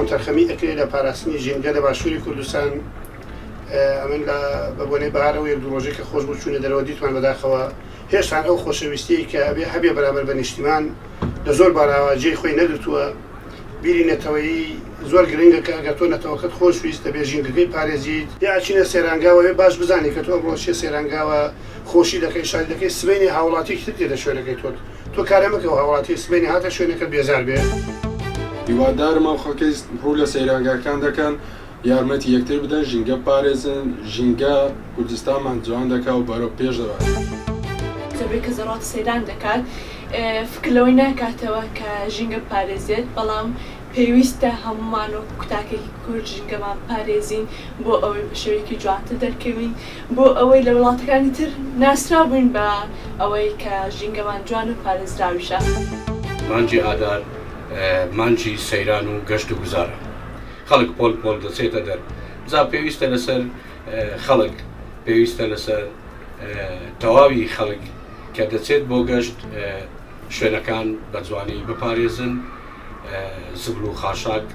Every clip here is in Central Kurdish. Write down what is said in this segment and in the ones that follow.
کەمتەرخەمی ئەکرێ لە پاراستنی ژینگە لە باشووری کوردستان. ئەمن لە بە بۆنەی بەهارەوە یەک دوو ڕۆژێک کە خۆش بوو چوونە دەرەوە دیتمان بەداخەوە هێشتان ئەو خۆشەویستیەی کە ئەبێ هەبێ بەرامبەر بە نیشتیمان لە زۆر باراوە جێی خۆی نەگرتووە. بیری نەتەوەیی زۆر گرنگە کە ئەگەر تۆ نەتەوەکەت خۆش ویست دەبێ ژینگەکەی پارێزیت. یا ئەچینە سەیرانگاوە ئەبێ باش بزانی کە تۆ ئەمڕۆ ئەچیە سەیرانگاوە خۆشی دەکەی شادی دەکەی سبەینێ هاوڵاتیەکی تر دێتە شوێنەکەی تۆ تۆ کارێ مەکە و هاوڵاتی سبەینێ هاتە شوێنەکەت بێزار بێ. هیوادارم ئەو خەڵکەی ڕوو لە سەیرانگاکان دەکەن یارمەتی یەکتر بدەن ژینگە بپارێزن ژینگە کوردستانمان جوان دەکا و بەرەو پێش دەبات. زۆربەی کەس دەڕوات سەیران دەکات فکر لەوەی ناکاتەوە کە ژینگە بپارێزێت بەڵام پێویستە هەموومان وەکو تاکێکی کورد ژینگەمان بپارێزین بۆ ئەوەی بە شێوەیەکی جوانتر دەرکەوین بۆ ئەوەی لە وڵاتەکانی تر ناسراو بین بە ئەوەی کە ژینگەمان جوان و پارێزراویشە. مانگی ئادار مانگی سەیران و گەشت و گوزارە. خەڵک پۆل پۆل دەچێتە دەر. جا پێویستە لەسەر خەڵک، پێویستە لەسەر تەواوی خەڵک کە دەچێت بۆ گەشت شوێنەکان بە جوانی بپارێزن، زبڵ و خاشاک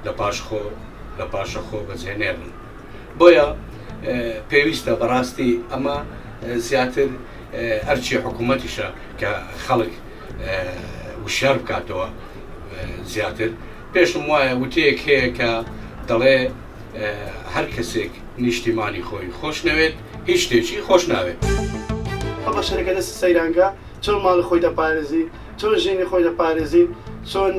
لە پاش خۆ لە پاشە خۆ بەجێ نێڵن. بۆیە پێویستە بەڕاستی ئەمە زیاتر ئەرکی حکوومەتیشە کە خەڵک وشیار بکاتەوە زیاتر پێشم وایە وتەیەک هەیە کە دەڵێ هەر کەسێک نیشتیمانی خۆی خۆش نەوێت هیچ شتێکی خۆش ناوێت. ئەو بەشەرەکە دەست سەیرانگا چۆن ماڵی خۆی دەپارێزی چۆن ژینی خۆی دەپارێزی چۆن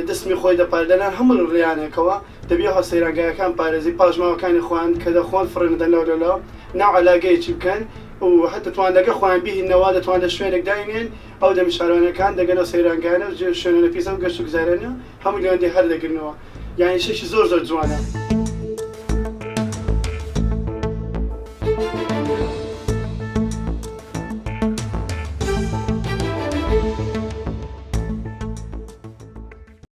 دسمی خۆی دەپارێ لەلایەن هەموو ڕیانێکەوە دەبی ئەو سەیرانگایەکان پارێزی پاشماوەکانی خۆیان کە دەخۆن فڕێ نەدەن لەو لەولا ناو عەلاگەیەکی بکەن و هەر دەتوان لەگە خۆیان بیهیننەوە دەتوان لە شوێنێک داینێن ئەو دەمی شارەوانیەکان دەگەنەوە سەیرانگایانە و شوێنە پیسە و گەشت و گوزارانە هەموو لەوەندی هەر دەگرنەوە یانی شتێکی زۆر زۆر جوانە.